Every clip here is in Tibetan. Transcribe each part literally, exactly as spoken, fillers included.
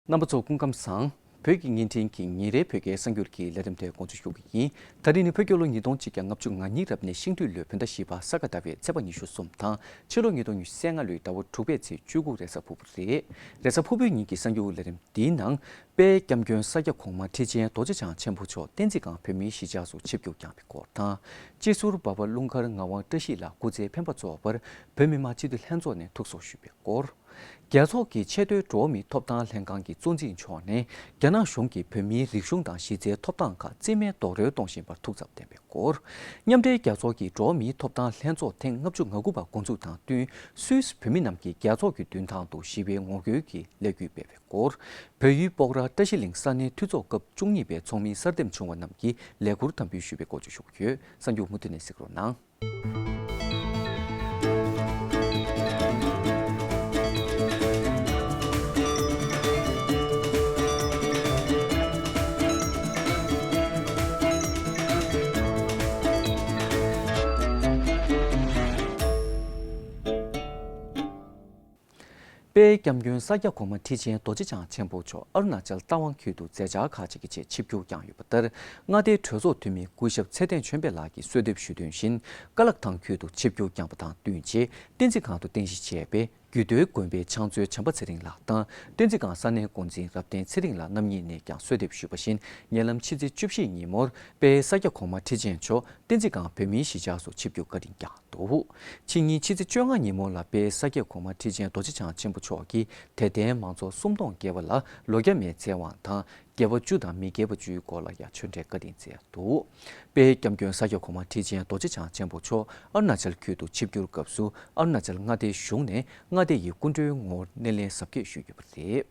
རྣམ་པ་ཚོ་སྐུ་ཁམས་བཟང་། བོད་ཀྱི་བརྙན་འཕྲིན་གྱི་ཉིན་རེའི་བོད་སྐད་གསར་འགྱུར་གྱི་ལས་རིམ་དེ་འགོ་འཛུགས་ཞུ་གི་ཡིན། ད་རིང་ནི་བོད་རྒྱལ་ལོ་ཉིས་སྟོང་གཅིག་བརྒྱ་ལྔ་བཅུ་ང་གཉིས་རབ་གནས་ཤིང་སྟོན་ལོའི་བོད་ཟླ་བཞི་པ་ས་ག་ཟླ་བའི་ཚེས་པ་ཉི་ཤུ་གསུམ་དང་། ཕྱི་ལོ་ཉིས་སྟོང་ཉི་ཤུ་རྩ་ལྔ་ལོའི་ཟླ་བ་དྲུག་པའི་ཚེས་བཅུ་དགུ་རེས་གཟའ་ཕུར་བུ་རེད། རེས་གཟའ་ཕུར་བུའི་ཉིན་གྱི་གསར་འགྱུར་ལས་རིམ་འདིའི་ནང་། དཔལ་སྐྱབས་མགོན་ས་སྐྱ་གོང་མ་ཁྲི་ཆེན་རྡོ་རྗེ་འཆང་ཆེན་པོ་མཆོག་བསྟན་འཛིན་སྒང་བོད་མིའི་གཞིས་ཆགས་སུ་ཆིབས་བསྒྱུར་བསྐྱངས་པའི་སྐོར་དང་། སྤྱི་ཟུར་འབའ་པ་ཀླུ་མཁར་ངག་དབང་བཀྲ་ཤིས་ལགས་སྐུ་ཚེ་འཕེན་པ་གཙོ་བོར་བོད་མི་མང་སྤྱི་འཐུས་ལྷན་ཚོགས་ནས་ཐུགས་གསོ་ཞུས་པའི་སྐོར། རྒྱལ་ཚོགས་ཀྱི་ཆེས་མཐོའི་འགྲོ་བ་མིའི་ཐོབ་ཐང་ལྷན་ཁང་གི་གཙོ་འཛིན་མཆོག་ནས་རྒྱ་ནག་གཞུང་གིས་བོད་མིའི་རིག་གཞུང་དང་གཞི་རྩའི་ཐོབ་ཐང་ཁག་རྩིས་མེད་རྡོག་རོལ་གཏོང་བཞིན་པར་ཐུགས་འཚབ་བསྟན་པའི་སྐོར། མཉམ་འབྲེལ་རྒྱལ་ཚོགས་ཀྱི་འགྲོ་བ་མིའི་ཐོབ་ཐང་ལྷན་ཚོགས་ཐེངས་ལྔ་བཅུ་ང་དགུ་པ་འགོ་འཛུགས་དང་བསྟུན། སུད་སི་བོད་མི་རྣམས་ཀྱིས་རྒྱལ་ཚོགས་ཀྱི་མདུན་ཐང་དུ་ཞི་བའི་ངོ་རྒོལ་གྱི་ལས་འགུལ་སྤེལ་བའི་སྐོར། བལ་ཡུལ་སྤོག་ར་བཀྲ་ཤིས་གླིང་ས་གནས་འཐུས་ཚོགས་སྐབས་བཅུ་གཉིས་པའི་ཚོགས་མིའི་གསར་འདེམས་བྱུང་བ་རྣམས་ཀྱིས་ལས་འཁུར་དམ་འབུལ་ཞུས་པའི་སྐོར་བཅས་ཞུ་རྒྱུ་ཡོད། གསར་འགྱུར་མུ་མཐུད་ནས་གཟིགས་རོགས་གནང་། དཔལ་སྐྱབས་མགོན་ས་སྐྱ་གོང་མ་ཁྲི་ཆེན་རྡོ་རྗེ་འཆང་ཆེན་པོ་མཆོག་ཨ་རུ་ན་ཅལ་རྟ་དབང་ཁུལ་དུ་མཛད་འཆར་ཁག་ཅིག་གི་ཆེད་ཆིབས་བསྒྱུར་བསྐྱངས་ཡོད་པ་ལྟར། མངའ་སྡེའི་གྲོས་ཚོགས་འཐུས་མི་སྐུ་ཞབས་ཚེ་བརྟན་ཆོས་འཕེལ་ལགས་ཀྱིས་གསོལ་འདེབས་ཞུས་དོན་བཞིན། ཀ་ལག་ཐང་ཁུལ་དུ་ཆིབས་བསྒྱུར་བསྐྱངས་པ་དང་བསྟུན་རྗེས། བསྟན་འཛིན་སྒང་དུ་རྟེན་གཞི་བྱས་པའི་རྒྱུད་སྟོད་དགོན་པའི་ཕྱག་མཛོད་བྱམས་པ་ཚེ་རིང་ལགས་དང་། བསྟན་འཛིན་སྒང་ས་གནས་འགོ་འཛིན་རབ་བརྟན་ཚེ་རིང་ལགས་རྣམ་གཉིས་ནས་ཀྱང་གསོལ་འདེབས་ཞུས་པ་བཞིན། ཉེ་ལམ་ཕྱི་ཚེས་བཅུ་བཞི་ཉིན་མོར་དཔལ་ས་སྐྱ་གོང་མ་ཁྲི་ཆེན་མཆོག་བསྟན་འཛིན་སྒང་བོད་མིའི་གཞིས་ཆགས་སུ་ཆིབས་བསྒྱུར་བཀའ་དྲིན་བསྐྱངས་འདུག། ཕྱི་ཉིན་ཕྱི་ཚེས་བཅོ་ལྔ་ཉིན་མོ་ལ་དཔལ་ས་སྐྱ་གོང་མ་ཁྲི་ཆེན་རྡོ་རྗེ་འཆང་ཆེན་པོ་མཆོག་གིས་དད་ལྡན་མང་ཚོགས་སུམ་སྟོང་བརྒལ་བ་ལ་ལོ་བརྒྱ་མའི་ཚེ་དབང་དང་། དགེ་བ་བཅུ་དང་མི་དགེ་བ་བཅུའི་སྐོར་ལ་ཡང་ཆོས་འབྲེལ་བཀའ་དྲིན་སྩལ་འདུག། དཔལ་སྐྱབས་མགོན་ས་སྐྱ་གོང་མ་ཁྲི་ཆེན་རྡོ་རྗེ་འཆང་ཆེན་པོ་མཆོག་ཨ་རུ་ན་ཅལ་ཁུལ་དུ་ཆིབས་བསྒྱུར་སྐབས་སུ། ཨ་རུ་ན་ཅལ་མངའ་སྡེའི་གཞུང་ནས་མངའ་སྡེ་ཡི་སྐུ་མགྲོན་ངོ་སྣེ་ལེན་གཟབ་རྒྱས་ཞུས་ཡོད་པ་རེད།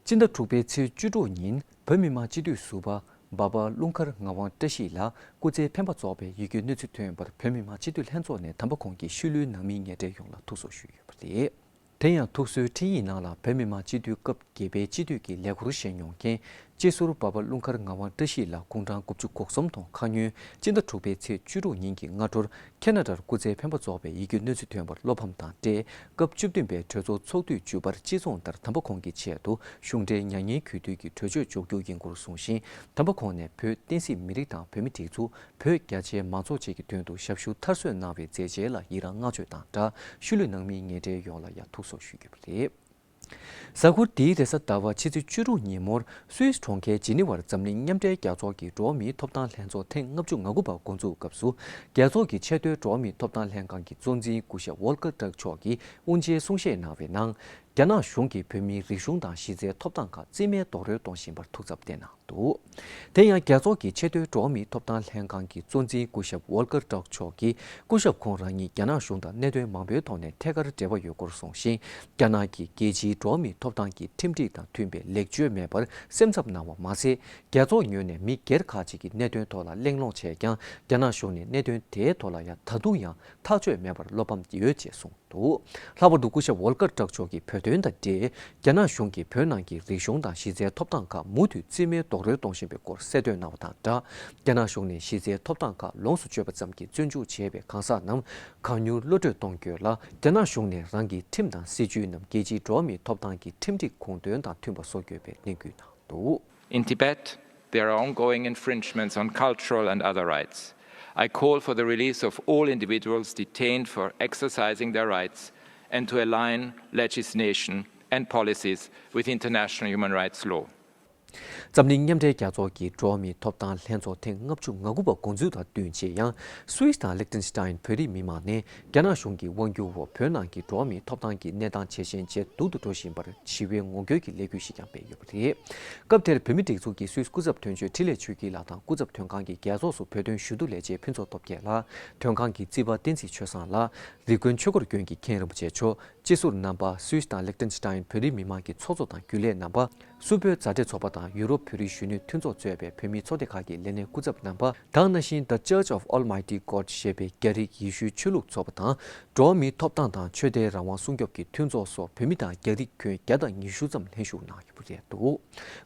སྤྱི་ཟླ་དྲུག་པའི་ཚེས་བཅུ་དྲུག་ཉིན་བོད་མི་མང་སྤྱི་འཐུས་ཟུར་པ་འབའ་པ་ཀླུ་མཁར་ངག་དབང་བཀྲ་ཤིས་ལགས་སྐུ་ཚེ་འཕེན་པ་རྫོགས་པའི་ཡི་གེ་གནོད་འཚེ་ཐོན་པར་བོད་མི་མང་སྤྱི་འཐུས་ལྷན་ཚོགས་ནས་དམ་པ་ཁོང་གི་ཤུལ་ལུས་ནང་མི་ཉེ་འབྲེལ་ཡོངས་ལ་ཐུགས་གསོ་ཞུས་ཡོད་པ་རེད། དེ་ཡང་ཐུགས་གསོའི་འཕྲིན་ཡིག་ནང་ལ་བོད་མི་མང་སྤྱི་འཐུས་སྐབས་བརྒྱད་པའི་སྤྱི་འཐུས་ཀྱི་ལས་འཁུར་བཞེས་མྱོང་མཁན་སྤྱི་ཟུར་འབའ་པ་ཀླུ་མཁར་ངག་དབང་བཀྲ་ཤིས་ལགས་དགུང་གྲངས་དགུ་བཅུ་གོ་གསུམ་དང་ཁ་སྔོན་སྤྱི་ཟླ་དྲུག་པའི་ཚེས་བཅུ་དྲུག་ཉིན་གྱི་སྔ་དྲོར་ཁེ་ན་ཌར་སྐུ་ཚེ་འཕེན་པ་རྫོགས་པའི་ཡི་གེ་གནོད་འཚེ་ཐོན་པར་བློ་ཕམ་དང་འབྲེལ། སྐབས་བཅུ་བདུན་པའི་གྲོས་ཚོགས་ཚོགས་དུས་བཅུ་པར་སྤྱི་རྫོང་ལྟར་དམ་པ་ཁོང་གི་ཆེད་དུ་གཞུང་འབྲེལ་མྱ་ངན་གུས་འདུད་ཀྱི་གྲོས་ཆོད་འཇོག་རྒྱུ་ཡིན་སྐོར་གསུངས་ཤིང་། དམ་པ་ཁོང་ནས་བོད་བསྟན་སྲིད་མི་རིགས་དང་བོད་མི་སྒྲིག་འཛུགས། བོད་རྒྱ་ཆེའི་མང་ཚོགས་བཅས་ཀྱི་དོན་དུ་ཞབས་ཞུ་མཐར་སོན་གནང་བའི་མཛད་རྗེས་ལ་ཡི་རངས་བསྔགས་བརྗོད་དང་སྦྲགས། ཤུལ་ལུས་ནང་མི་ཉེ་འབྲེལ་ཡོངས་ལ་ཡང་ཐུགས་གསོ་ཞུས་ཡོད་པ་རེད། གཟའ་འཁོར་འདིའི་རེས་གཟའ་ཟླ་བ་ཕྱི་ཚེས་བཅུ་དྲུག་ཉིན་མོར་སུད་སི་གྲོང་ཁྱེར་ཇི་ནི་ཝར་འཛམ་གླིང་མཉམ་འབྲེལ་རྒྱལ་ཚོགས་ཀྱི་འགྲོ་བ་མིའི་ཐོབ་ཐང་ལྷན་ཚོགས་ཐེངས་ལྔ་བཅུ་ང་དགུ་པ་འགོ་འཛུགས་སྐབས་སུ། རྒྱལ་ཚོགས་ཀྱི་ཆེས་མཐོའི་འགྲོ་བ་མིའི་ཐོབ་ཐང་ལྷན་ཁང་གི་གཙོ་འཛིན་སྐུ་ཞབས་ཝོལ་ཀར་ཀྲག་མཆོག་གིས་དབུ་འབྱེད་གསུང་བཤད་གནང་བའི་ནང་། རྒྱ་ནག་གཞུང་གིས་བོད་མིའི་རིག་གཞུང་དང་གཞི་རྩའི་ཐོབ་ཐང་ཁག་རྩིས་མེད་རྡོག་རོལ་གཏོང་བཞིན་པར་ཐུགས་འཚབ་བསྟན་གནང་འདུག། དེ་ཡང་རྒྱལ་ཚོགས་ཀྱི་ཆེས་མཐོའི་འགྲོ་བ་མིའི་ཐོབ་ཐང་ལྷན་ཁང་གི་གཙོ་འཛིན་སྐུ་ཞབས་ཝོལ་ཀར་ཀྲག་མཆོག་གིས། སྐུ་ཞབས་ཁོང་རང་ཉིད་རྒྱ་ནག་གཞུང་དང་གནད་དོན་མང་པོའི་ཐོག་ནས་ཐད་ཀར་འབྲེལ་བ་ཡོད་སྐོར་གསུངས་ཤིང་། རྒྱ་ནག་གིས་རྒྱལ་སྤྱིའི་འགྲོ་བ་མིའི་ཐོབ་ཐང་གི་ཁྲིམས་སྒྲིག་དང་མཐུན་པའི་ལེགས་བཅོས་མེད་པར་སེམས་འཚབ་གནང་བ་མ་ཟད། རྒྱལ་ཚོགས་ངོས་ནས་མི་སྒེར་ཁག་ཅིག་གི་གནད་དོན་ཐོག་ལ་གླེང་སློང་བྱས་ཀྱང་། རྒྱ་ནག་གཞུང་ནས་གནད་དོན་དེའི་ཐོག་ལ་ཡང་ད་དུང་ཡང་ཐག་གཅོད་མེད་པར་བློ་ཕམ་ཡོད་ཅེས་གསུངས་འདུག། ལྷག་པར་དུ་སྐུ་ཞབས་ཝོལ་ཀར་ཀྲག་མཆོག་གིས་བོད་དོན་དང་འབྲེལ། རྒྱ་ནག་གཞུང་གིས་བོད་ནང་གི་རིག་གཞུང་དང་གཞི་རྩའི་ཐོབ་ཐང་ཁག་མུ་མཐུད་རྩིས་མེད་རྡོག་རོལ་གཏོང་བཞིན་པའི་སྐོར་གསལ་འདོན་གནང་བ་དང་སྦྲགས། རྒྱ་ནག་གཞུང་ནས་གཞི་རྩའི་ཐོབ་ཐང་ཁག་ལོངས་སུ་སྤྱོད་པ་ཙམ་གྱིས་བཙོན་འཇུག་བྱས་པའི་གང་ཟག་རྣམས་གང་མྱུར་གློད་གྲོལ་གཏོང་རྒྱུ་ལ། རྒྱ་ནག་གཞུང་ནས་རང་གི་ཁྲིམས་དང་སྲིད་ཇུས་རྣམས་རྒྱལ་སྤྱིའི་འགྲོ་བ་མིའི་ཐོབ་ཐང་གི་ཁྲིམས་སྒྲིག་དགོངས་དོན་དང་མཐུན་པ་བཟོ་དགོས་པའི་ནན་སྐུལ་གནང་འདུག། In Tibet, there are ongoing infringements on cultural and other rights. I call for the release of all individuals detained for exercising their rights and to align legislation and policies with international human rights law. འཛམ་གླིང་མཉམ་འབྲེལ་རྒྱལ་ཚོགས་ཀྱི་འགྲོ་བ་མིའི་ཐོབ་ཐང་ལྷན་ཚོགས་ཐེངས་ལྔ་བཅུ་ང་དགུ་པ་འགོ་འཛུགས་དང་བསྟུན་བྱས་ཡང་། སུད་སི་དང་ལིག་ཏེན་སི་ཏཱིན་བོད་རིགས་མི་མང་ནས་རྒྱ་ནག་གཞུང་གི་དབང་སྒྱུར་འོག་བོད་ནང་གི་འགྲོ་བ་མིའི་ཐོབ་ཐང་གི་གནས་སྟངས་ཇེ་ཞན་ཇེ་སྡུག་ཏུ་འགྲོ་བཞིན་པར་ཞི་བའི་ངོ་རྒོལ་གྱི་ལས་འགུལ་ཞིག་ཀྱང་སྤེལ་ཡོད་པ་རེད། སྐབས་དེར་བོད་མི་སྒྲིག་འཛུགས་ཀྱི་སུད་སི་སྐུ་ཚབ་དོན་གཅོད་འཕྲིན་ལས་ཆོས་སྐྱིད་ལགས་དང་སྐུ་ཚབ་དོན་ཁང་གི་རྒྱལ་ཚོགས་སུ་བོད་དོན་ཞུ་གཏུག་ལས་བྱེད་ཕུན་ཚོགས་སྟོབས་རྒྱལ་ལགས། དོན་ཁང་གི་རྩིས་པ་བསྟན་འཛིན་ཆོས་བཟང་ལགས། རི་ཀོན་ཆོས་འཁོར་དགོན་གྱི་མཁན་རིན་པོ་ཆེ་མཆོག། སྤྱི་ཟུར་རྣམ་པ། སུད་སི་དང་ལིག་ཏེན་སི་ཏཱིན་བོད་རིགས་མི་མང་གི་ཚོགས་གཙོ་དང་རྒྱུན་ལས་རྣམ་པ། སུད་བོད་མཛའ་འབྲེལ་ཚོགས་པ་དང་ཡུ་རོབ་ བོད་རིགས་གཞོན་ནུའི་མཐུན་ཚོགས་གཙོས་པའི་བོད་མིའི་ཚོགས་སྡེ་ཁག་གི་ལས་སྣེ་སྐུ་ཚབ་རྣམ་པ་དང་། ནང་བཞིན་The Church of Almighty God ཞེས་པའི་རྒྱ་རིགས་ཡེ་ཤུའི་ཆོས་ལུགས་ཚོགས་པ་དང་། འགྲོ་བ་མིའི་ཐོབ་ཐང་དང་ཆོས་དད་རང་དབང་སྲུང་སྐྱོབ་ཀྱི་མཐུན་ཚོགས་སོགས་བོད་མི་དང་རྒྱ་རིགས་ཁྱོན་བརྒྱ་དང་ཉི་ཤུ་ཙམ་ལྷན་ཞུགས་གནང་ཡོད་པ་རེད་འདུག་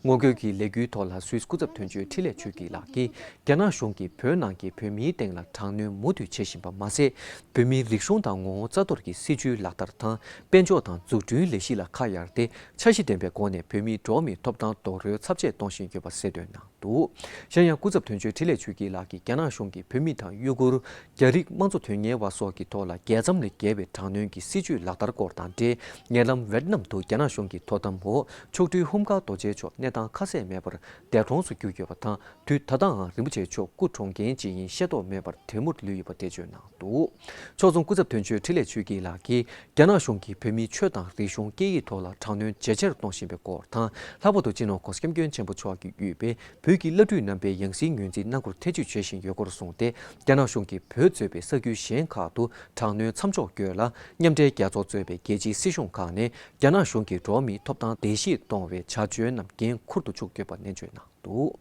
ངོ་རྒོལ་གྱི་ལས་འགུལ་ཐོག་ལ་སུད་སི་སྐུ་ཚབ་དོན་གཅོད་འཕྲིན་ལས་ཆོས་སྐྱིད་ལགས་ཀྱིས། རྒྱ་ནག་གཞུང་གིས་བོད་ནང་གི་བོད་མིའི་སྟེང་ལ་དྲག་གནོན་མུ་མཐུད་བྱེད་བཞིན་པ་མ་ཟད། བོད་མིའི་རིག་གཞུང་དང་ངོ་བོ་རྩ་གཏོར་གྱི་སྲིད་བྱུས་ལག་བསྟར་དང་། དཔལ་འབྱོར་དང་འཛུགས་སྐྲུན་ལས་གཞི་ལ་ཁ་གཡར་ཏེ། འཆར་གཞི་ལྡན་པའི་སྒོ་ནས་བོད་མིའི་འགྲོ་བ་མིའི་ཐོབ་ཐང་རྡོག་རོལ་ཚབས་ཆེ་གཏོང་བཞིན་ཡོད་པ་གསལ་སྟོན་གནང་འདུག་གཞན་ཡང་། སྐུ་ཚབ་དོན་གཅོད་འཕྲིན་ལས་ཆོས་སྐྱིད་ལགས་ཀྱིས། རྒྱ་ནག་གཞུང་གིས་བོད་མི་དང་ཡུ་གུར། རྒྱ་རིགས་དམངས་གཙོ་དོན་གཉེར་བ་སོགས་ཀྱི་ཐོག་ལ་རྒྱལ་མཚམས་ལས་བརྒལ་བའི་དྲག་གནོན་གྱི་སྲིད་བྱུས་ལག་བསྟར་སྐོར་དང་འབྲེལ། ཉེ་ལམ་ཝེ་ཏི་ནམ་དུ་རྒྱ་ནག་གཞུང་གི་དོ་དམ་འོག་མཆོག་སྤྲུལ་ཧུམ་གྷ་རྡོ་རྗེ་མཆོག་གནས་སྟངས་ཁ་གསལ་མེད་པར་འདས་གྲོངས་སུ་གྱུར་ཡོད་པ་དང་། དུས་ད་ལྟའང་རིན་པོ་ཆེ་མཆོག་སྐུ་གྲོངས་རྐྱེན་ཇི་ཡིན་ཤེས་རྟོགས་མེད་པར་དལ་མོར་ལུས་ཡོད་པ་འགྲེལ་བརྗོད་གནང་འདུག་ཕྱོགས་མཚུངས། སྐུ་ཚབ་དོན་གཅོད་འཕྲིན་ལས་ཆོས་སྐྱིད་ལགས་ཀྱིས། རྒྱ་ནག་གཞུང་གིས་བོད་མིའི་ཆོས་དང་རིག་གཞུང་སྐད་ཡིག་ཐོག་ལ་དྲག་གནོན་ཇེ་ཆེར་གཏོང་བཞིན་པའི་སྐོར་དང་། ལྷག་པར་དུ་སྤྱི་ནོར་༧གོང་ས་༧སྐྱབས་མགོན་ཆེན་པོ་མཆོག་གིས་དབུས་པའི་བོད་ཀྱི་བླ་སྤྲུལ་རྣམ་པའི་ཡང་སྲིད་ངོས་འཛིན་གནང་སྐོར་ཐེ་བྱུས་བྱེད་བཞིན་ཡོད་སྐོར་གསུངས་ཏེ། རྒྱ་ནག་གཞུང་གིས་བོད་གཙོས་པའི་ས་ཁུལ་གཞན་ཁག་ཏུ་དྲག་གནོན་མཚམས་འཇོག་སྐོར་ལ། མཉམ་འབྲེལ་རྒྱལ་ཚོགས་གཙོས་པའི་རྒྱལ་སྤྱིའི་སྲིད་གཞུང་ཁག་ནས་རྒྱ་ནག་གཞུང་གིས་འགྲོ་བ་མིའི་ཐོབ་ཐང་བརྡལ་བཤིག་གཏོང་བའི་བྱ་སྤྱོད་རྣམས་འགན་འཁུར་དུ་བཅུག་ཡོད་པ་ནན་བརྗོད་གནང་འདུག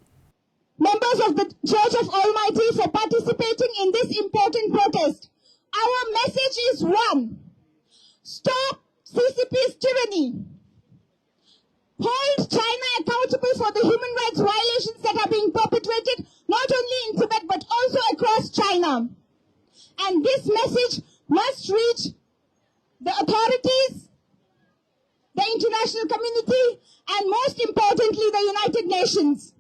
Members of the Church of Almighty for participating in this important protest. Our message is one. Stop C C P's tyranny. Hold China accountable for the human rights violations that are being perpetrated not only in Tibet but also across China. And this message must reach the authorities, the international community, and most importantly, the United Nations.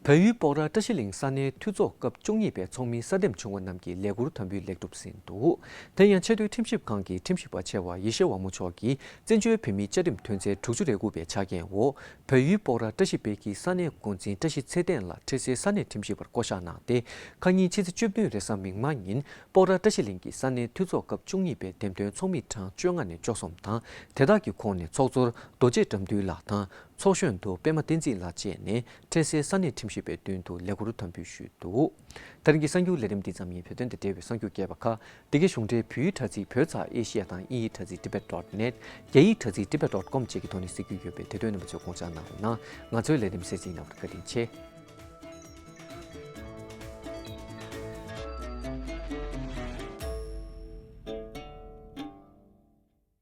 བལ་ཡུལ་སྤོག་ར་བཀྲ་ཤིས་གླིང་ས་གནས་འཐུས་ཚོགས་སྐབས་བཅུ་གཉིས་པའི་ཚོགས་མིའི་གསར་འདེམས་བྱུང་བ་རྣམས་ཀྱི་ལས་ཁུར་དམ་འབུལ་ལེགས་གྲུབ་ཟིན་འདུག་དེ་ཡང་ཆེས་མཐོའི་ཁྲིམས་ཞིབ་ཁང་གི་ཁྲིམས་ཞིབ་པ་ཆེ་བ་ཡེ་ཤེས་དབང་མོ་མཆོག་གིས། བཙན་བྱོལ་བོད་མིའི་བཅའ་ཁྲིམས་དོན་ཚན་དྲུག་ཅུ་རེ་དགུ་པའི་ཆ་རྐྱེན་འོག་བལ་ཡུལ་སྤོག་ར་བཀྲ་ཤིས་དཔལ་སྐྱིད་ས་གནས་འགོ་འཛིན་བཀྲ་ཤིས་ཚེ་བརྟན་ལགས་ཁྲི་སིལ་ས་གནས་ཁྲིམས་ཞིབ་པར་བསྐོ་གཞག་གནང་སྟེ། ཁ་ཉིན་ཕྱི་ཚེས་བཅུ་བདུན་རེས་གཟའ་མིག་དམར་ཉིན་སྤོག་ར་བཀྲ་ཤིས་གླིང་གི་ས་གནས་འཐུས་ཚོགས་སྐབས་བཅུ་གཉིས་པའི་འདེམས་ཐོན་ཚོགས་མི་གྲངས་བཅོ་ལྔ་ནས་བཅུ་གསུམ་དང་། དེ་དག་གི་ཁོངས་ནས་ཚོགས་གཙོར་རྡོ་རྗེ་དགྲ་འདུལ་ལགས་དང་། ཚོགས་གཞོན་དུ་པད་མ་བསྟན་འཛིན་ལགས་བཅས་ནས་ཁྲི་སིལ་ས་གནས་ཁྲིམས་ཞིབ་པའི་མདུན་དུ་ལས་ཁུར་དམ་འབུལ་ཞུས་འདུག་དེ་རིང་གི་གསར་འགྱུར་ལས་རིམ་འདི་ཙམ་ཡིན། བོད་དོན་དང་འབྲེལ་བའི་གསར་འགྱུར་རྒྱས་པ་ཁག་འདི་གའི་གཞུང་འབྲེལ་བོད་ཡིག་དྲ་ཚིགས་བོད་ཚགས་ཨེ་ཤི་ཡ་དང་དབྱིན་ཡིག་དྲ་ཚིགས་tibet dot net། རྒྱ་ཡིག་དྲ་ཚིགས་tibet dot com བཅས་ཀྱི་ཐོག་ནས་གཟིགས་རྒྱུ་ཡོད་པས། དེ་དོན་རྣམ་པ་ཚོས་དགོངས་འཇགས་གནང་རོགས་གནང་། ང་ཚོའི་ལས་རིམ་གསན་གཟིགས་གནང་བར་བཀའ་དྲིན་ཆེ།